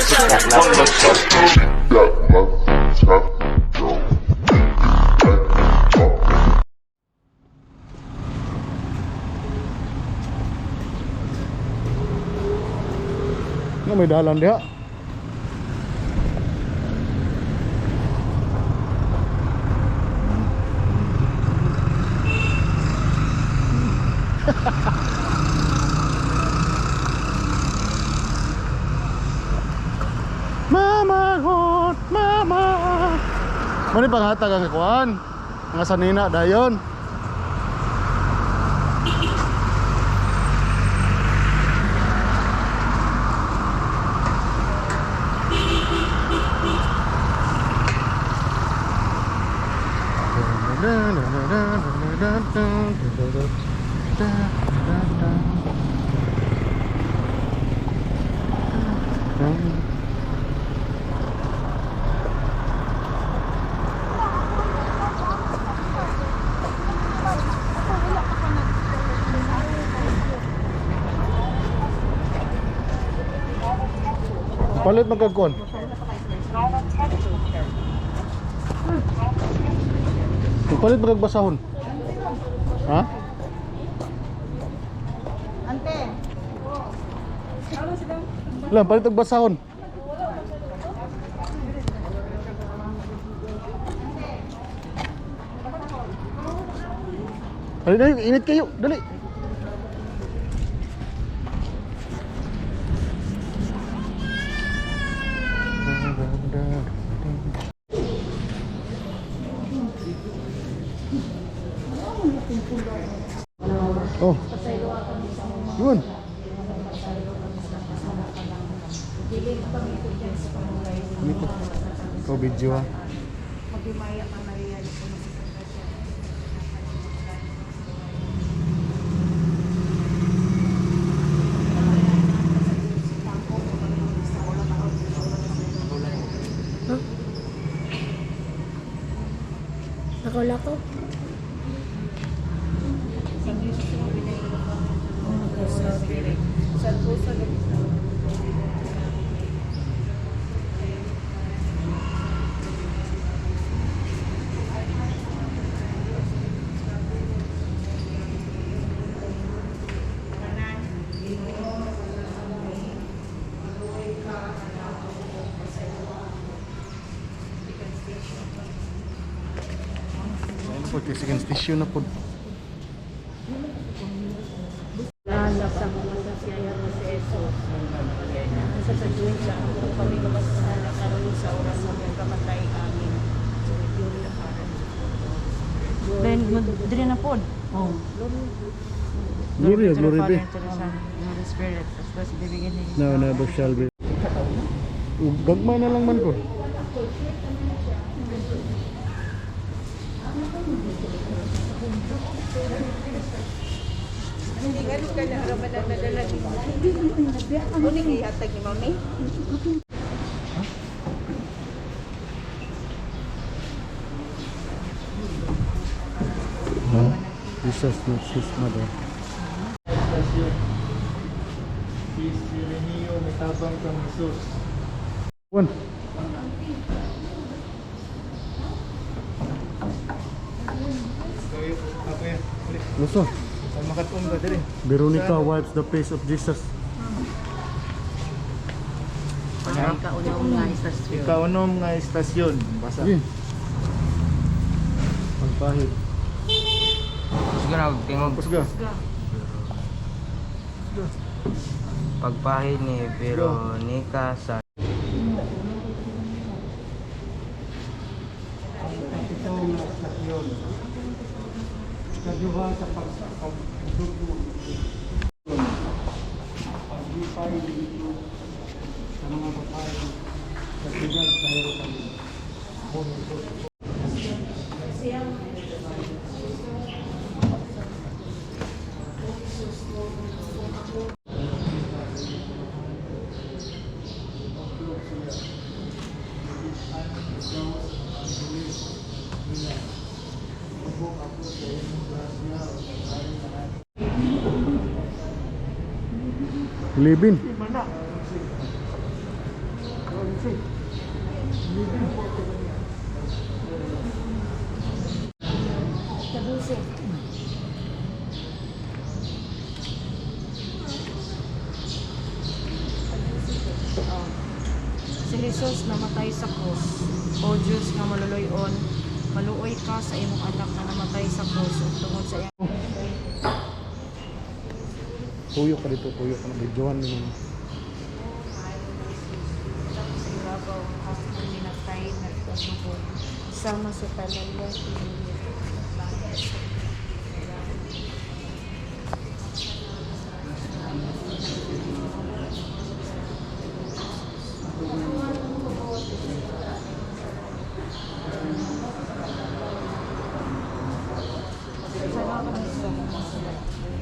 That love. That love. Nga may dalan diha. Mama hot, mama. Mani panghatag ang kuan. Mga sanina dayon. Palit magkagkon. Palit magagbasahon. Ha? Ante. Lang, palit og basahon. Dali, dali, init kayo. Dali. Oh. Yun. Dito. Ikaw video ah. Lako-lako. Ayun po, second station na po. Sa mga sa siyaya mo si Jesus. Sa sa Diyos, sa ako kami kamasasala karon sa oras sa aming kamatay amin. So, yun na parang. Then, diri na pod. Oh. Glory, to the glory Father, be. and to the Son, and to the Spirit, as was in the beginning. No, never shall be. Gagmay na lang man ko. Hindi nga ka na araw na nadala ni Kuning ihatag ni Mami. Huh? Jesus not his mother. Stasyon. Si Sirenio mitabang kang Jesus. One. Kayo, ako yan. Uli. Luso. Ang makatong ba diri? Veronica wipes the face of Jesus. Ikaw nga istasyon. Ikaunom nga istasyon. Basa. Sige. Pagpahid. Kusga na, tingog. Kusga. Pagpahid ni Veronica sa Ito nga istasyon. Ikaduha sa pagdugo. Paglipay dito sa mga babae sa siyudad sa Jerusalem. O Jesus. Libin. 12. Kaduse. Oh. Si Jesus namatay sa krus. O Diyos nga maluluy-on, maluoy ka sa imong anak na namatay sa krus ug tungod sa iyang Tuyo ka dito, tuyo ka na. Videohan mo naman. sa ibabaw hastong minatay nagpasugod. Sama sa tanan mo.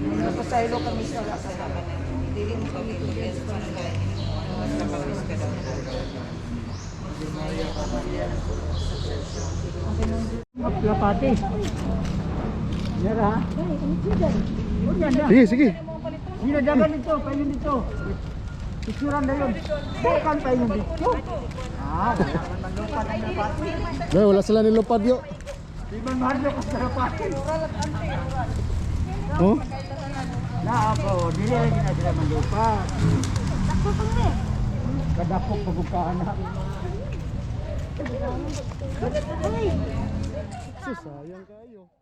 Napasaylo kami sa wala. Lapate. Yara. Sige, sige. Ginadagan dito, payon dito. Picturean na yun. Bukan payon dito. Ah, wala man manlupad ang lapate. Dahil wala sila nilupad yo. Di man mahal ka sa lapate. Oh? Na ako, dili lagi na sila manlupad. Kadakop pagbukaan na. Susayang kayo.